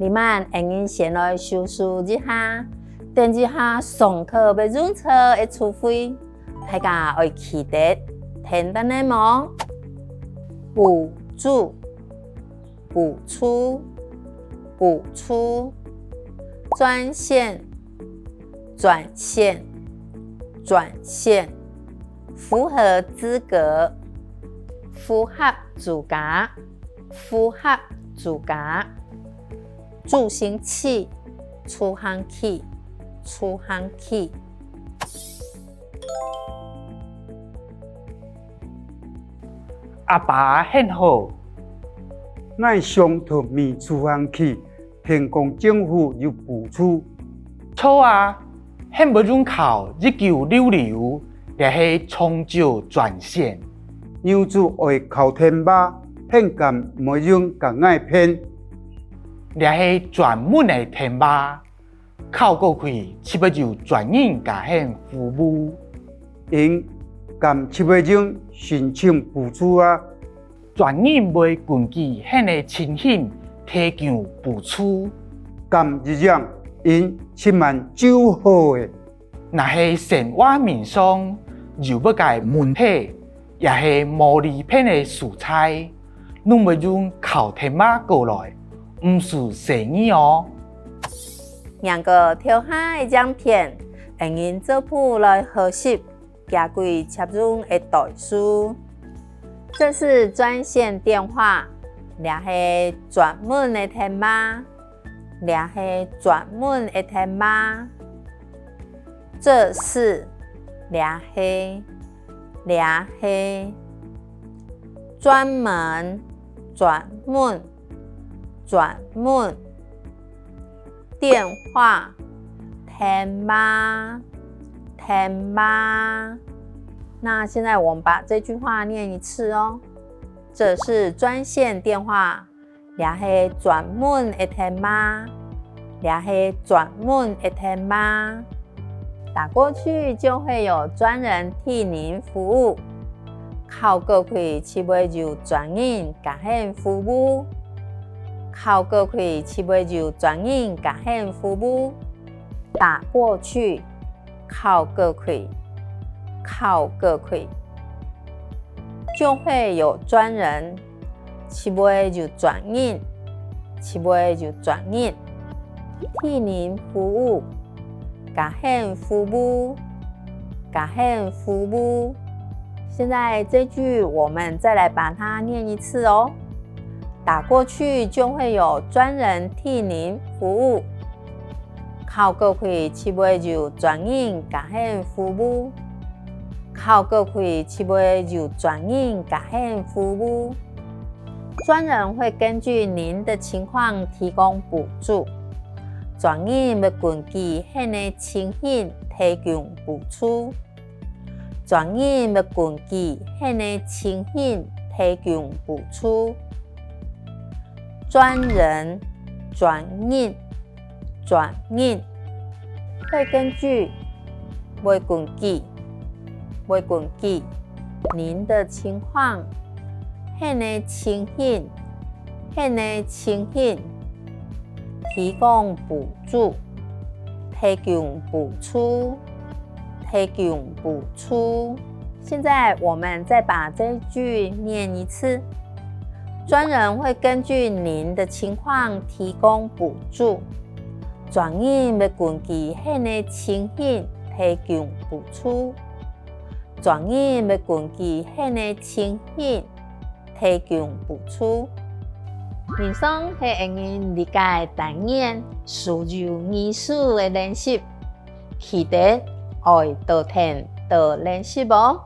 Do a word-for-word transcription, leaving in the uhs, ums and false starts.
今晚𠊎人先來熟識一下，等一下上課會用著个詞彙，大家愛記得聽等咧無？補助，補助，補助，專線，專線，專線，符合資格，符合資格， 符合資格，助行器，助行器，助行器。阿爸你好，𠊎想討買助行器，聽講政府有補助。著啊， 你會用敲一九六六，這係長照專線。有事愛敲電話，你敢毋會用共𠊎騙？這係專門个電話，敲過去就會有專人共你服務。𠊎敢就會用申請補助啊？ 專人會根據你个情形提供補助。敢一樣，𠊎這滿就好咧。若係生活面上有麼个問題，也係無利便个所在，攏會用敲電話過來，毋使細義哦。䀴過頭下个影片，𠊎人做伙來學習 佢會接用个代數。這是專線電話，這係專門个電話，這係專門个電話。這是，這係，這係。專門，專門，專門。 電話，電話，電話。那現在我們把這句話念一次哦。這是專線電話，這係專門个電話，這係專門个電話。 打過去就會有專人替您服務，敲過去就會有專人共你服務，敲過去就會有專人共你服務。打過去，敲過去，敲過去。 就會有專人，就會有專人，就會有專人，替您服務，共你服務，共你服務。現在這句我們再來把它念一次哦。打過去就會有專人替您服務， 敲過去就會有專人共你服務，敲過去就會有專人共你服務。專人會根據您的情況提供補助，專人會根據你个情形提供補助，專人會根據你个情形提供補助。專人，專人， 專人，會根據，會根據，會根據您的情況，你个情形，你个情形，提供補助，提供補助，提供補助。現在我們再把這句念一次。專人會根據您的情況提供補助。 專人會根據你个情形提供補助。專人會根據你个情形提供補助。以上係𠊎人這個單元所有語詞个練習，記得愛多聽多練習哦。